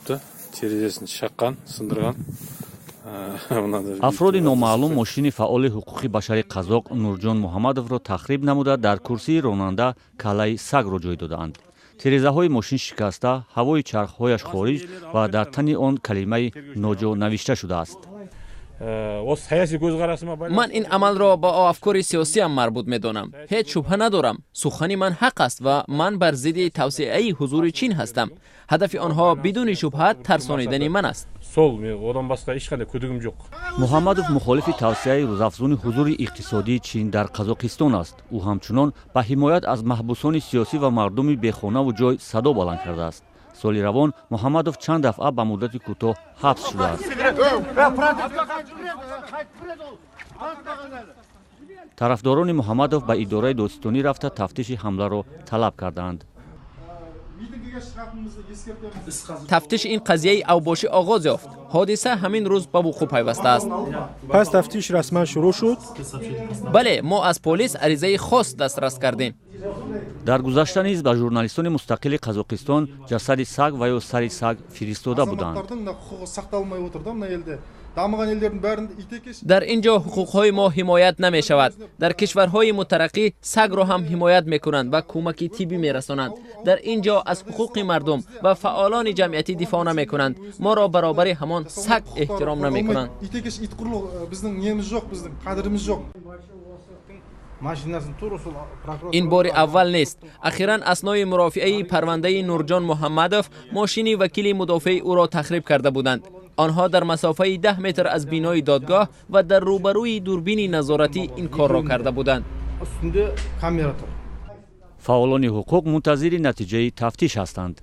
Келіпті, терезесін шаққан, сындырған. Афроди номаълум мошини фаъоли ҳуқуқи башари қазоқ Нурҷон Муҳаммадовро тахриб намуда, дар курсии ронанда каллаи сагро ҷой додаанд. Терезаҳои мошин шикаста, ҳавои чархҳояш хориҷ ва дар тани он калимаи «ноҷо» навишта шудааст. Ман ин амалро ба афкори сиёсиам марбут медонам. Ҳеҷ шубҳа надорам, сухани ман ҳақ аст ва ман бар зидди тавсеаи ҳузури Чин ҳастам. Ҳадафи онҳо бидуни шубҳа тарсонидани ман аст. Сол мен одан басқа ешқандай күдігім жоқ. Муҳаммадов мухолифи тавсеаи рӯзафзуни ҳузури иқтисодии Чин дар Қазоқистон аст. Ӯ ҳамчунон ба ҳимоят аз маҳбусони сиёсӣ ва мардуми бехонаву ҷой садо баланд кардааст. Соли равон Муҳаммадов чанд дафъа ба муддати кӯтоҳ ҳабс шудааст. Тарафдорони Муҳаммадов ба идораи додситонӣ рафта, тафтиши ҳамларо талаб кардаанд. Тафтиши ин қазияи авбошӣ оғоз ёфт. Ҳодиса ҳамин рӯз ба вуқӯъ пайвастааст. Пас тафтиш расман шурӯъ шуд? Бале, мо аз полис аризаи хос дастрас кардем. Дар гузашта низ ба журналистони мустақили Қазоқистон ҷасади саг ва ё сари саг фиристода буданд. Дар ин ҷо ҳуқуқҳои мо ҳимоят намешавад. Дар кишварҳои мутараққӣ сагро ҳам ҳимоят мекунанд ва кӯмаки тиббӣ мерасонанд. Дар ин ҷо аз ҳуқуқи мардум ва фаъолони ҷамъиятӣ дифоъ намекунанд. Моро баробари ҳамон саг эҳтиром намекунанд. Ин бори аввал нест. Ахиран аснои мурофиаи парвандаи Нурҷон Муҳаммадов мошини вакили мудофеи ӯро тахриб карда буданд. Онҳо дар масофаи 10 метр аз бинои додгоҳ ва дар рӯбарӯи дурбини назоратӣ ин корро карда буданд. Фаъолони ҳуқуқ мунтазири натиҷаи тафтиш ҳастанд.